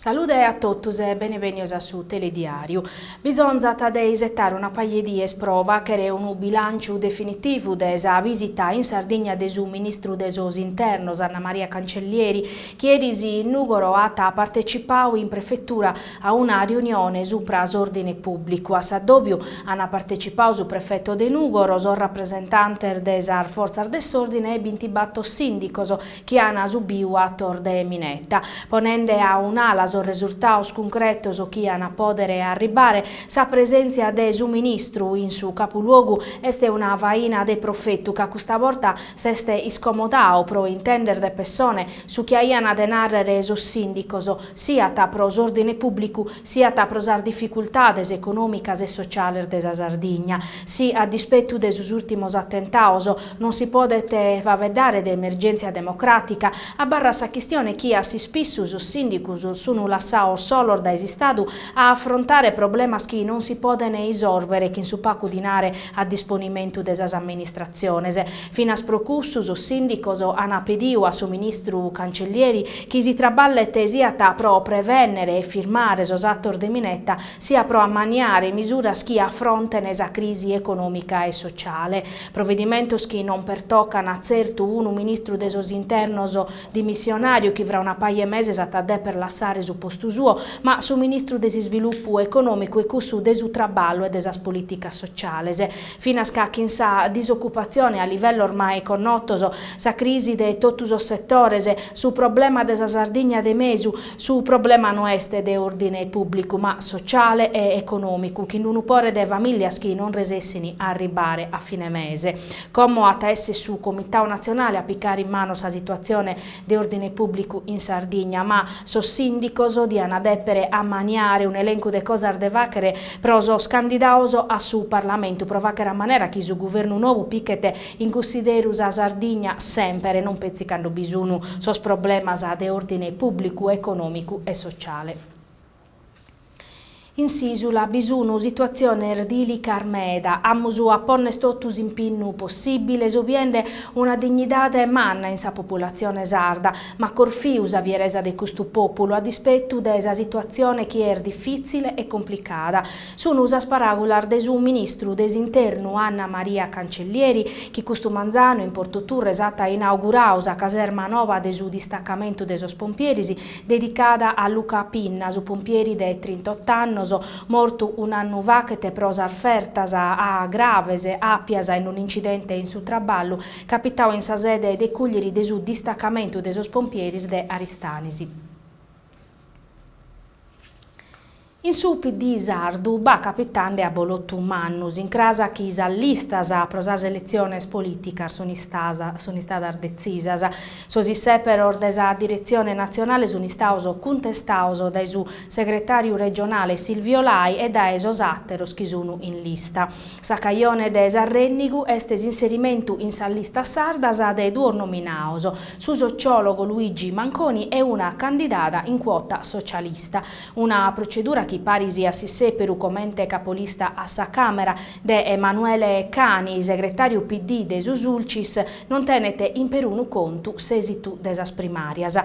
Salude a totus e benevenios a su Telediàriu. Bisonzat de isetare una paja 'e dies pro fàghere unu bilànciu definitivu de sa bìsita in Sardigna de su ministru de sos Internos Anna Maria Cancellieri, chi eris in Nùgoro at partecipadu in prefetura a una riunione supra s'òrdine pùblicu. A s'addòbiu ant partecipadu su prefeto de Nùgoro, sos rapresentantes de sas fortzas de s'òrdine e bintibator sìndicos chi ant subidu atos de mineta, ponende a un'ala sos resurtados cuncretos chi ant a pòdere arribare, sa presèntzia de su ministru in su capuluogu est una faina de profetu ca custa borta s'est iscomodadu pro intèndere de pessone su chi aiant de nàrrere sos sìndicos, siat pro s'òrdine pùblicu, siat pro sas dificultades econòmicas e sociales de sa Sardigna. Si, a dispetu de sos ùrtimos atentados, non si podet faeddare de emergèntzia democràtica, abarrat sa chistione chi a s'ispissu sos sìndicos sunt lassados solos dae s'Istadu a afrontare problemas chi non si podent isòrbere chin su pagu dinare a disponimentu de sas amministratziones. Finas pro cussu sos sìndicos ant pedidu a su ministru Cancellieri chi si traballet siat pro prevènnere e firmare sos atos de mineta siat pro ammaniare misuras chi afronten sa crisi econòmica e sociale. Provedimentos chi non pertocan tzertu unu ministru de sos Internos dimissionàriu chi fra una paja 'e meses at a deper lassare su postu suo, ma su ministru de s'Isvilupu econòmicu e cussu de su Traballu e de sas polìticas sociales. Finas ca chin sa disocupatzione a livellos mai connotos, sa crisi de totu sos setores, su problema de sa Sardigna de mesu, Su problema no est de òrdine pùblicu, ma sociale e econòmicu, chin unu pore de famìllias chi non resessin a arribbare a fine mese. Como at a èssere su Comitadu Natzionale a picare in manos sa situatzione de òrdine pùblicu in Sardigna, ma sos sìndicos diant dèpere ammaniare un'elencu de cosas de fàghere pro sos candidados a su Parlamentu pro fàghere a manera chi su guvernu nou pichet in cunsideru sa Sardigna semper e non petzi cando bi sun sos problemas de òrdine pùblicu, econòmicu e sociale. In s'ìsula bi sun situatziones dìlicas meda, amus a ponner totu s'impinnu possìbile subiende una dignidade manna in sa populatzione sarda, ma corfiu sa fieresa de custu pòpulu a dispetu de sa situatzione chi est difìtzile e complicada. Sunu sas paràgulas de su ministru de s'Internu Anna Maria Cancellieri, chi custu manzanu in Portu Turres at inauguradu sa caserma nova de su distacamentu de sos pompieris, dedicada a Luca Pinna, su pompieri de trintot'annos, mortu un'annu faghet pro sas fertas a graves àpias in un'incidente in su traballu, capitadu in sa sede de Cuglieri de su distacamentu de sos pompieris de Aristanis. In su PD sardu b'at capitende abolotu mannu, s'incras chi sas listas pro sas eletziones polìticas sunt istadas detzisas. Sos issèperos de sa diretzione natzionale sunt istados cuntestados dae su segretàriu regionale Silvio Lai e dae sos àteros chi sunt in lista. Sa cajone de s'arrennigu est s'inserimentu in sas listas sardas de duos nominados, su sociòlogo Luigi Manconi e una candidada in cuota socialista. Una procedura chi paris a s'issèperu comente capolista a sa Càmera de Emanuele Cani, segretàriu PD de su Sulcis, non tenet in perunu contu s'èsitu de sas primàrias.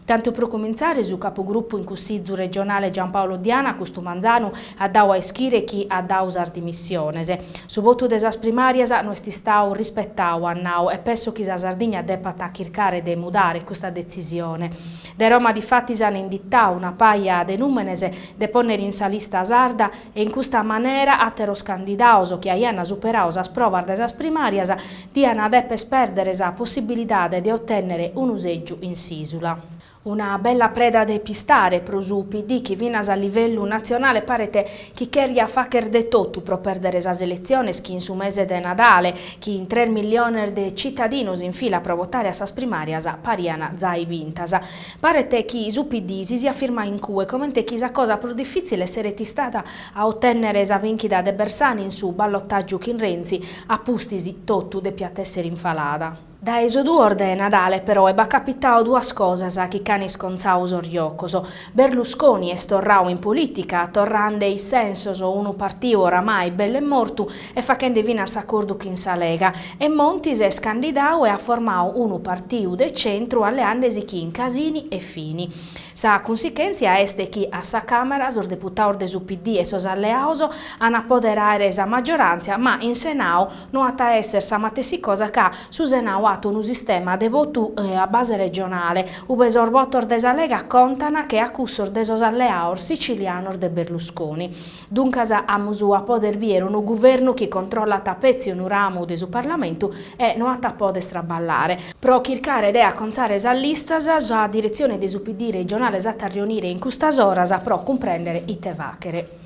Tantu pro cumintzare, su capugrupu in Cussizu regionale Giampaolo Diana custu manzanu at dadu a ischire chi at dadu sas dimissiones. Su votu de sas primàrias no est istadu rispetadu, at nadu, e pesso chi sa Sardigna depat chircare de mudare custa detzisione. De Roma difatis an inditadu una paja de nùmenes de pònnere in sa lista sarda e in custa manera àteros candidados chi aiant superadu sas provas de sas primàrias diant deper pèrdere sa possibilidade de otènnere unu sègiu in s'ìsula. Una bella preda de pistare pro su PD chi finas a livellu natzionale paret chi chèrgiat fàghere de totu pro pèrdere sas eletziones chi in su mese de Nadale, chin tres milliones de citadinos in fila pro votare a sas primàrias parian zai bintas. Paret chi su PD si siat firmadu in cue, comente chi sa cosa prus difìtzile esseret istada a otènnere sa bìnchida de Bersani in su ballotàgiu chin Renzi, a pustis totu depiat èssere in falada. Dae su duos de Nadale peroe b'at capitau duas cosas chi ch'an iscontzau sos jocos. Berlusconi est torrau in polìtica, torrande is sensos unu partiu oramai bellu e mortu e fachende finas s'acordu chin sa Lega, e Monti s'est candidau e at formau unu partiu de centru alleandesi chin Casini e Fini. Sa cunsichèntzia est chi a sa Càmera sos deputaos de su PD e sos alleaos an a poder àere sa maggioràntzia, ma in Senau No at a èssere sa matessi cosa ca su Senau at unu sistema de votu a base regionale, ube sos votos de sa Lega contan che a cussos de sos alleaos sicilianos de Berlusconi. Duncas amus a poder bìere unu guvernu chi controllat petzi unu ramu de su Parlamentu e no at a poder traballare. Pro chircare de acontzare sas listas, sa diretzione de su PD regionale s'at a reunire in custas oras pro cumprèndere ite fàghere.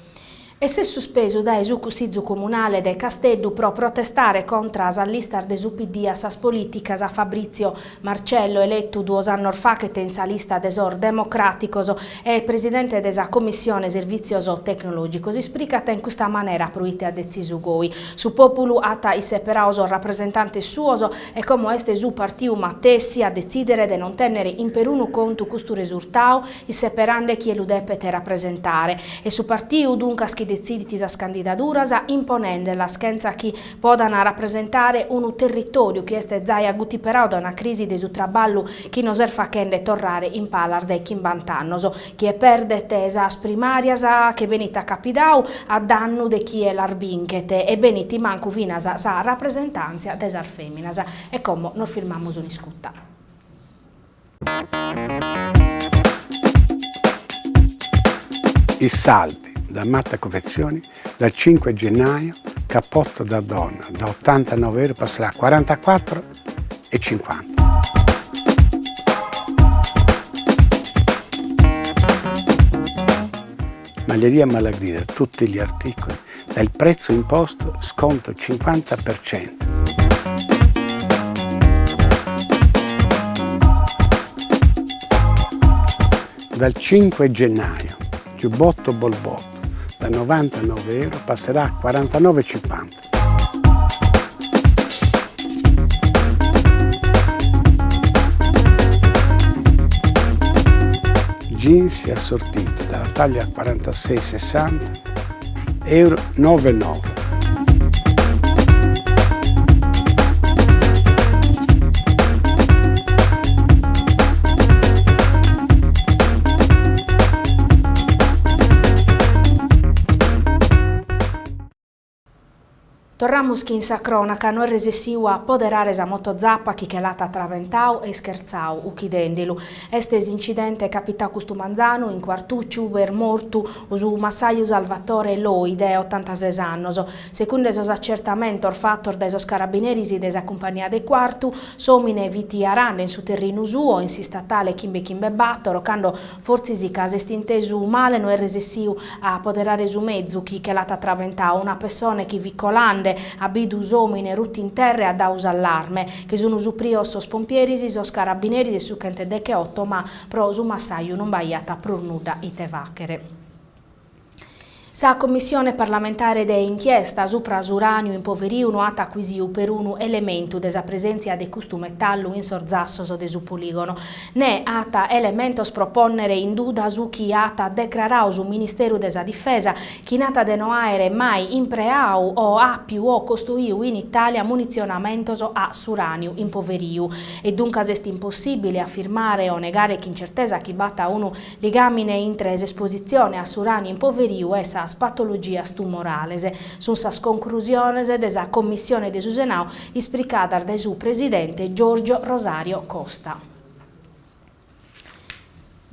E s'est suspesu dae su Cussizu Comunale de Casteddu pro protestare contra sas listas de su PD a sas polìticas Fabrizio Marcello, eletu duos annos faghet in sa lista de sos Democràticos e presidente de sa Commissione Servìtzios Tecnològicos, ispricat in custa manera pro ite at detzisu goi. Su pòpulu at isseperadu sos rapresentantes suos e como est su partiu matessi a detzìdere de non tènnere in perunu contu custu resurtadu isseperande chie lu depet rapresentare, e su partiu duncas chi detzidit sas candidaduras imponendelas chentza chi podan rapresentare unu territòriu chi est zai agutiperadu dae una crisi de su traballu chi nos est fachende torrare in palas de chimbant'annos. Chie perdet sas primàrias che benit acapidadu a dannu de chie las binchet e benit mancu finas sa rapresentàntzia de sas fèminas. E como nos firmamus un'iscuta. I saldi da Matta Confezioni dal 5 gennaio cappotto da donna da 89 euro passerà a 44,50. Maglieria Malagrida, tutti gli articoli dal prezzo imposto sconto 50 per cento. Dal 5 gennaio giubbotto Bolbotto da 99 euro passerà a 49,50. Jeans assortiti dalla taglia 46-60 euro 9,9. Torramus chin sa cronaca, no est resessiu a poderare sa motozappa chi che l'at traventau e ischertzau, uchidendelu. Est s'incidente capitau custu manzanu in Quartucciu ube est mortu su massaju Salvatore Loi de otantases annos. Secunde sos acertamentos fatos dae sos carabineris de sa cumpagnia de Cuartu, s'omine fit arande in su terrinu suo, in s'istatale chimbe chimbe battoro, cando Fortzis ca s'est intesu male no est resessiu a poderare su mezu chi che l'at traventau, una pessone chi fit colande at bidu s'omine rutu in terra e at dau s'allarme, che sun suprios sos pompieris, sos carabineris e su chentedecheotto ma pro su massaju non b'aiat prus nudda ite fachere. Sa Commissione parlamentare de inchiesta supra s'uràniu impoveriu no at acuisiu perunu elementu de sa presèntzia de custu metallu in sos zassos de su polìgono, ne at elementos pro pònnere in duda su chi at decrarau su Ministeru de sa Difesa chi nat de no àere mai impreau o àpiu o costoiu in Itàlia munitzionamentos a s'uràniu impoveriu e duncas est impossìbile afirmare o negare chin certesa chi b'at unu Ligàmine intre s'espositzione a s'uràniu impoveriu e sas patologias tumorales. Sunt sas concrusiones de sa Commissione de su Senau ispricadas dae su presidente Giorgio Rosario Costa.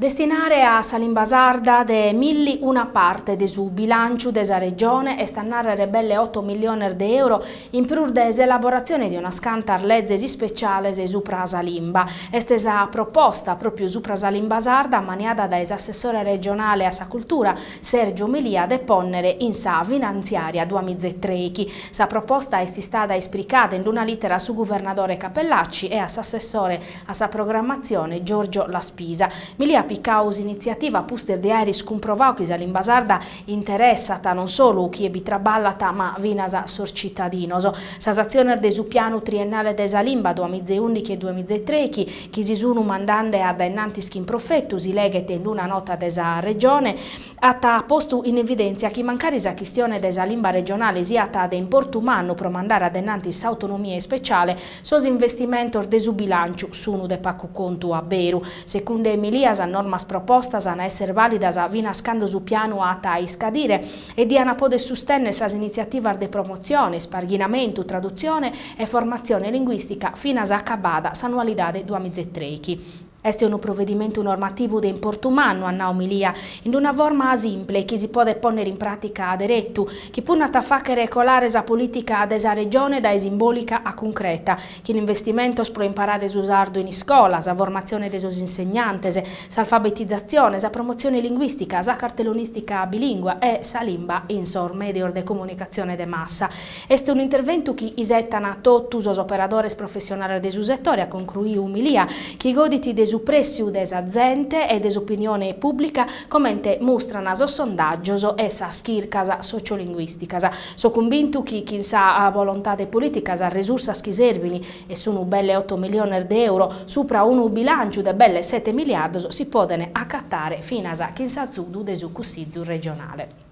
Destinare a sa limba sarda de milli una parte de su bilànciu de sa Regione, est a nàrrere belle oto milliones de euro, in prus de s'elaboratzione de unas cantas lezes ispeciales supra sa limba. Est sa proposta pròpiu supra sa limba sarda ammaniada dae s'assessore regionale a sa cultura, Sergio Milia, de pònnere in sa finantziària duamizaetrèichi. Sa proposta est istada ispricada in una lìtera a su guvernadore Cappellacci e a s'assessore a sa programmatzione Giorgio La Spisa. Milia. at picau s'initziativa pustis de àere iscumprovau chi sa limba sarda interessat non solu chie bi traballat ma finas sos citadinos. Sas atziones de su Pianu Triennale de sa Limba duamiza e ùndichi e duamiza e trèichi chi si sunu mandande a dae innantis chin profetu, si leghet in una nota de sa Regione, at postu in evidèntzia chi mancari sa chistione de sa limba regionale siat de importu mannu pro mandare a dae innantis s'autonomia ispeciale, sos investimentos de su bilànciu sunu de pacu contu a beru. Secunde Milia sas normas propostas an a èssere vàlidas finas cando su pianu at a iscadire e dian poder sustènnere sas initziativas de promotzione, isparghinamentu, tradutzione e formatzione linguìstica finas a acabada s'annualidade duamiza e trèichi. Est unu provedimentu normativu de importu mannu, at nau Milia, in una forma simple chi si podet pònnere in pràtica deretu, chi punnat a fàghere colare sa polìtica de sa Regione dae simbòlica a cuncreta, chin investimentos pro imparare su sardu in iscola, sa formatzione de sos insegnantes, s'alfabetizatzione, sa promotzione linguìstica, sa cartellonìstica bilìngua e sa limba in sos mèdios de comunicatzione de massa. Est un'interventu chi isetan totu sos operadores professionales de su setore, at concruiu Milia, chi godit de su prèssiu de sa zente e de s'opinione pùblica, comente mustran sos sondàgios e sas chircas sociolinguìsticas. So cumbintu chi chin sa volontade polìtica sas risursas chi serbin, e sun belle oto miliones de euro, supra unu bilànciu de belle sete miliardos, si poden acatare finas chin s'azudu de su Cussizu regionale.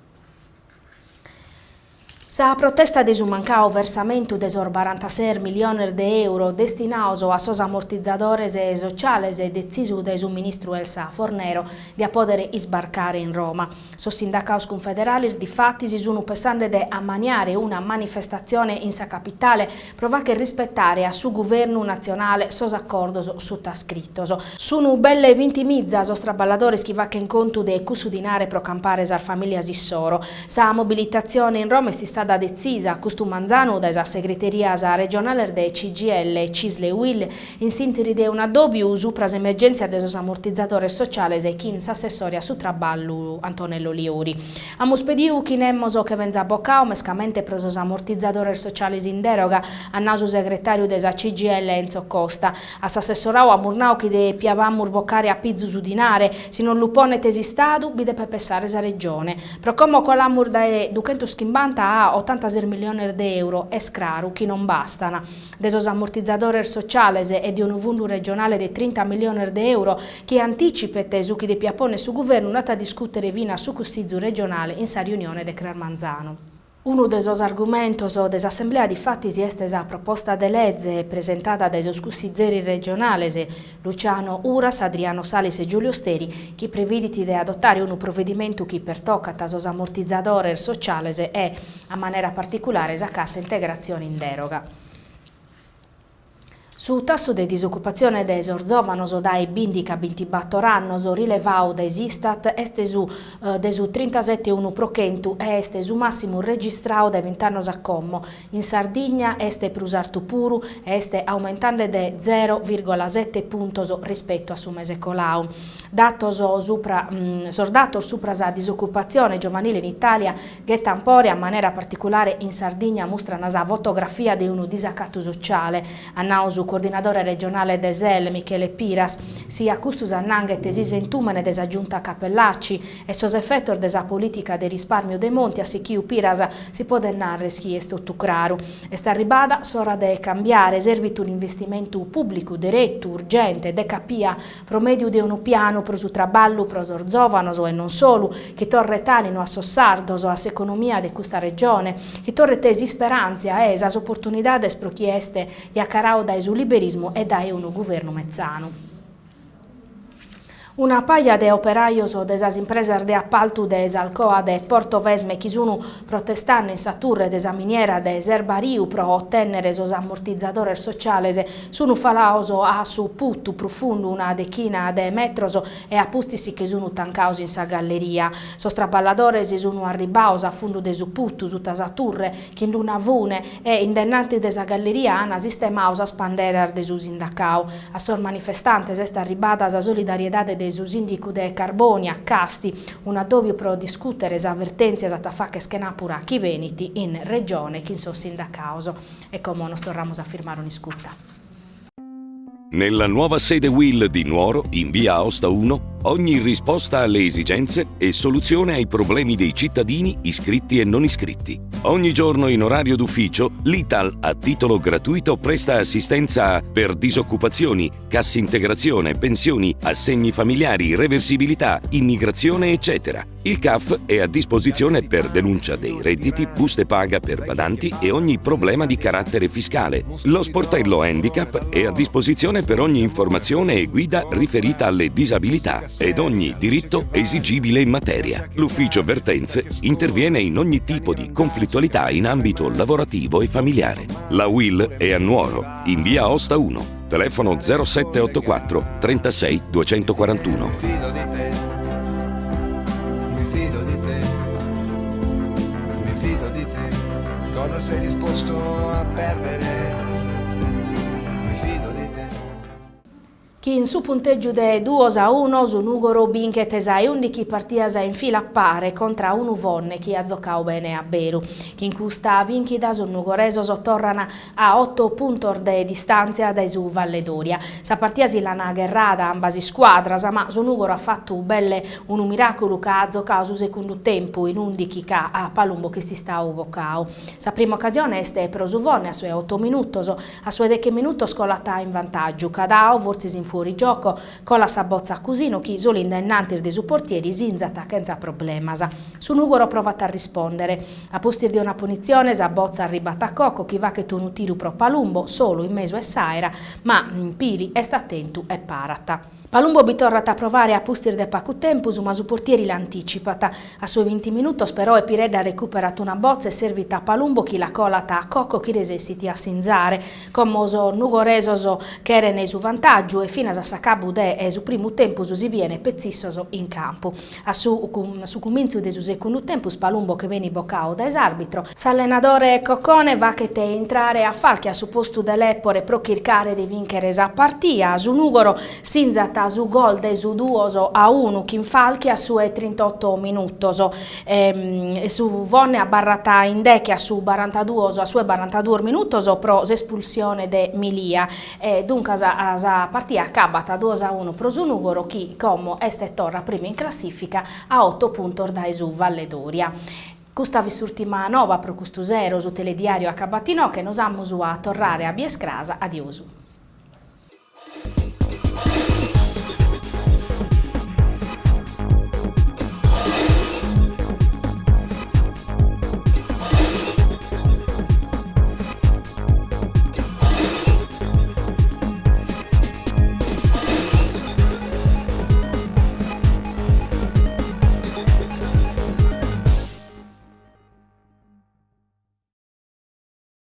Sa protesta de su mancadu versamentu de sos barantases miliones de euro destinados a sos ammortizadores sociales detzisu dae su ministru Elsa Fornero diat pòdere isbarcare in Roma. Sos sindacados cunfederales difatis sunt pessende de ammaniare una manifestatzione in sa capitale pro fàghere rispetare a su guvernu natzionale sos acordos sutascritos. Sunu belle bintimiza sos traballadores chi fachent contu de cussu dinare pro campare sas famìlias issoro. Sa mobilitatzione in Roma est istada detzisa custu manzanu dae sas segreterias regionales de CGIL, Cisl e Uil in s'ìnteri de un'addòbiu supra s'emergèntzia de sos ammortizadores sociales chin s'assessore a su traballu Antonello Liori. Amus pediu chi nemos che benzat bocau, mescamente pro sos ammortizadores sociales in deroga, at nau su segretàriu de sa CGIL Enzo Costa. A s'assessorau amus nau chi depiabamus bocare a pizu su dinare, si non lu ponet s'Istadu bi depet pessare sa Regione. Pro como colamus dae duchentoschimbanta a otantases miliones de euro, est craru chi non bastan. De sos ammortizadores sociales e de unu fundu regionale de trinta miliones de euro chi antìcipet su chi depiat pònnere su guvernu nd'at a discùtere finas su Cussizu regionale in sa riunione de cras manzanu. Unu de sos argumentos de s'assemblea difatis est sa proposta de leze presentada dae sos cussizeris regionales Luciano Uras, Adriano Salis e Giulio Steri chi previdit de adotare unu provedimentu chi pertocat sos ammortizadores sociales e, a manera particulare, sa cassa integratzione in deroga. Su tassu de disocupatzione de sos zòvanos dae bìndichi a bintibator annos rilevadu dae s'Istat est su de su trintasete e unu pro chentu e est su màssimu registradu dae bint'annos a como. In Sardigna est prus artu puru e est aumentende de zero vìrgola sete puntos rispetu a su mese coladu. Datos supra sos datos supra sa disocupatzione giovanile in Itàlia Ghetan pore a manera particulare in Sardigna mustran sa fotografia de unu disacatu sociale, at nau su coordinadore regionale de SEL, Michele Piras. Si a custu s'annanghet s'isentùmene de sa Giunta Cappellacci e sos efetos de sa polìtica de risparmiu de Monti, at sichiu Piras, si podet narrer chi est totu craru. Est arribada s'ora de cambiare, serbit un'investimentu pùblicu, deretu, urgente, de capia, pro mèdiu de unu pianu pro su traballu pro sos zòvanos e non solu, chi torret àninu a sos sardos, a s'economia de custa regione, chi torret s'isperàntzia e sas oportunidades pro chie est jacaradu dae su liberismu e dae unu guvernu metzanu. Una paja de operajos de sas impresas de apaltu de s'Alcoa de Portovesme chi sun protestande in sa turre de sa miniera de Serbariu pro otènnere sos ammortizadores sociales Sunu falaos a su putu prufundu una dechina de metros e a pustis si che sunu tancaos in sa galleria. Sos traballadores sunu arribaos a fundu de su putu, suta sa turre, chin d'una fune e in denanti de sa galleria ana sistemau sas panderas de su sindacau. A sos manifestantes est arribada sa solidariedade de su sindicu de Carbonia, Casti. Un'addòbiu pro discùtere sa vertèntzia s'at a fàghere chenàpura chi benit in Regione chin sos sindacaos. E como nos torramus a firmare un'iscuta. Nella nuova sede Uil di Nuoro, in via Aosta 1. Ogni risposta alle esigenze e soluzione ai problemi dei cittadini iscritti e non iscritti. Ogni giorno in orario d'ufficio l'Ital a titolo gratuito presta assistenza per disoccupazioni, cassa integrazione, pensioni, assegni familiari, reversibilità, immigrazione, eccetera. Il CAF è a disposizione per denuncia dei redditi, buste paga per badanti e ogni problema di carattere fiscale. Lo sportello Handicap è a disposizione per ogni informazione e guida riferita alle disabilità ed ogni diritto esigibile in materia. L'ufficio vertenze interviene in ogni tipo di conflittualità in ambito lavorativo e familiare. La UIL è a Nuoro, in via Aosta 1. Telefono 0784 36 241. Mi fido di te, mi fido di te, mi fido di te, cosa sei disposto a perdere? Mi fido di te. Chin su puntègiu de duos a unu su Nùgoro binchet sa 'e ùndichi partias in fila a pare contra unu Fonne chi at zocadu bene a beru. Chin custa bìnchida sos nugoresos torran a oto puntos de distàntzia dae su Valledoria. Sa partia si l'an gherrada ambas iscuadras, ma su Nùgoro at fatu belle unu miràculu ca at zocadu su segundu tempu in ùndichi ca a Palumbo ch'est istadu bocadu. Sa prima ocasione est pro su Fonne a su 'e oto minutos. A su 'e deche minutos colat in vantàgiu Cadao, fortzis in fuorigioco, colat sa botza a Cusino chi, solu in dae innantis de su portieri, sinzat chentza problemas. Su Nùgoro provat a rispòndere. A pustis de una punitzione sa botza arribat a Cocco chi faghet unu tiru pro Palumbo, solu in mesu 'e s'àera, ma Pili est atentu e parat. Palumbo bi torrat a provare a pustis de pagu tempus, ma su portieri l'antìcipat. A su 'e binti minutos peroe Piredda recuperat una botza e servit a Palumbo chi la colat a Cocco chi resessit a sinzare. Como sos nugoresos cheren su vantàgiu e finas a s'acabu de su primu tempus si bien petzi issos in campu. A su su cumintzu de su segundu tempus Palumbo che benit bocadu dae s'arbitro. S'allenadore Cocone faghet intrare a Falchi a su postu de Lepore pro chircare de bìnchere sa partia. Su Nùgoro sinzat su gol de su duos a unu chin Falchi a su 'e trintoto minutos. Su Fonne abarrat in deche a su barantaduos a su 'e barantaduos minutos pro s'espulsione de Milia. E duncas sa partia acabat duos a unu pro su Nùgoro chi como est torra primu in classìfica a oto puntos dae su Valledoria. Custa fit s'ùrtima nova pro custu sero, su telediàriu acabat inoghe, nos amus a torrare a bier cras, adiosu.